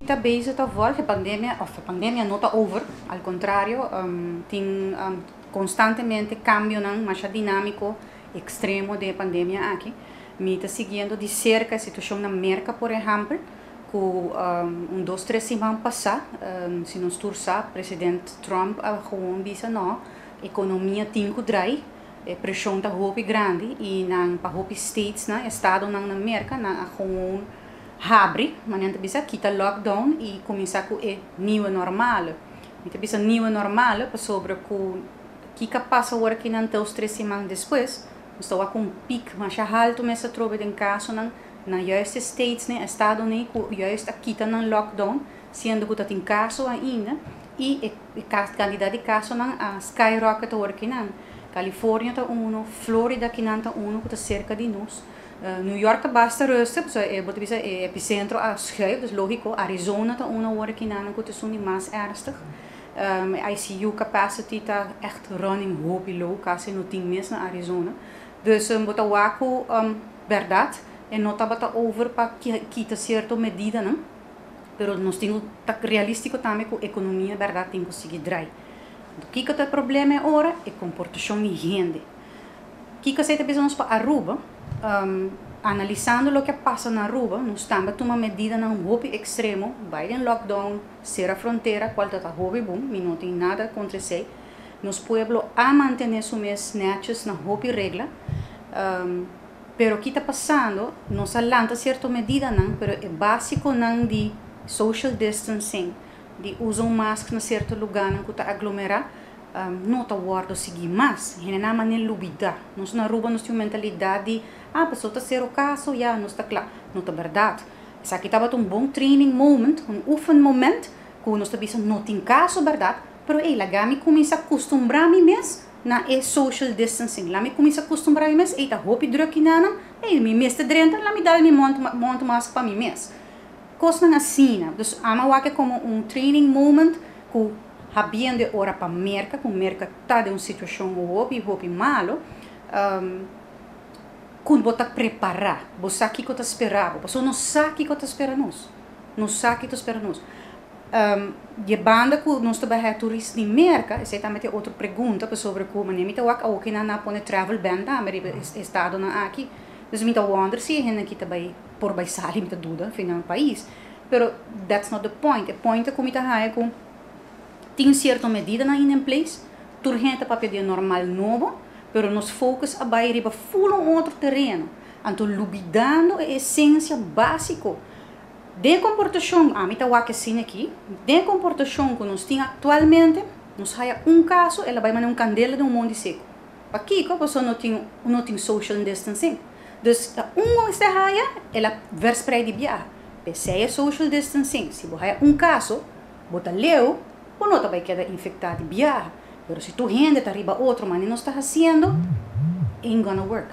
Ta bezig ta volg, pandemia, of pandemia no ta over, al contrario, tin constantemente cambionan mas dinamico, extremo di pandemia aki. Mi ta siguiendo di cerca e situacion na Merca, por ehempel, cu un, dos, tres siman pasa, si nos tur sa, presidente Trump a gewoon bisa no, economia tin cu draai, e presion ta hopi grandi y nan pa hopi states na estadonan na Merca nan a gewoon habri, maar nan bisa kita lockdown y cuminsa cu e nieuwe normale. Mi ta bisa nieuwe normale pasobra cu kico a pasa awor aki nan 2, 3 siman despues, nos ta cu un piek mas halto mes atrobe den casonan na juiste states, ne, estadonan cu juist a kita nan lockdown, siendo cu tin caso ainda y e cantidad di casonan a skyrocket awor aki nan. California ta uno, Florida aki nan ta uno cu ta cerca di nos. New York ta basta rustig, so e bo ta bisa e epicentro a schuif, dus logico. Arizona ta uno awor aki nan cu ta esun mas ernstig. ICU capacity ta echt running hopi low, casi no tin mes na Arizona. Dus bo ta wak cu berdad, e no tabata over pa kita cierto medidanan, pero nos tin ta realistico tambe cu economia berdad tin cu sigui draai. Kico ta e problema ora e comportacion di hende. Kico esey ta bisa nos pa Aruba, analisando loke a pasa na Aruba, nos tambe a tuma medidanan hopi extremo, bay den lockdown, cera frontera, cual ta hopi bon, mi no tin nada contra esey. Nos pueblo a mantene su mes netjes na hopi regla, pero kico ta pasando, nos a lanta cierto medidanan, pero e basiconan di social distancing, di usa un mask na cierto lugar cu ta aglomera, no ta wordo sigui mas. Hende nan a lubida. Nos na Aruba nos tin un mentalidad di, ah, paso ta cero caso, ja, nos ta cla. No ta berdad. Esaki tabata un bon training moment, un oefen moment, cu nos ta bisa no tin caso, berdad, pero ey, laga mi cuminsa acostumbra mi mes na e social distancing. Laga mi cuminsa acostumbra mi mes, ey, ta hopi druk nan, ey, mi mes ta drenta, laga mi dal mi mondmask pa mi mes. Cosnan asina. Dus ami a wak como un training moment cu habiendo ora pa Merca, cu Merca ta den un situacion hopi, hopi malo, cu bo ta prepara, bo sa kico ta spera, bo no sa kico ta spera nos. No sa kico ta spera nos. Di banda cu nos ta bay turista di Merca, esey tambe tin otro pregunta sobre con mi ta wak aki nan a pone travel ban tambe riba estadonan aki. Dus mi ta wonder si hende aki ta bay por bay sali, mi ta duda for di pais. Pero that's not the point. E point ta cu mi ta haya cu tin cierto medidanan in place, tur hende papia di normal nobo, pero nos focus a bay riba full un otro tereno. Anto lubidando e esencia basico di comportacion, ami ta wak asina aki, di comportacion cu nos tin actualmente, nos haya un caso, el a bay manera un candela den un mondi seco. Pakico, paso no tin social distancing. Dus un este haya, el a verspreid di biaha. P'esey social distancing, si bo haya un caso, bo ta leu, bo no ta bay keda infecta di biaha. Pero si tur hende ta riba otro, mas nos ta haciendo, ain't gonna work.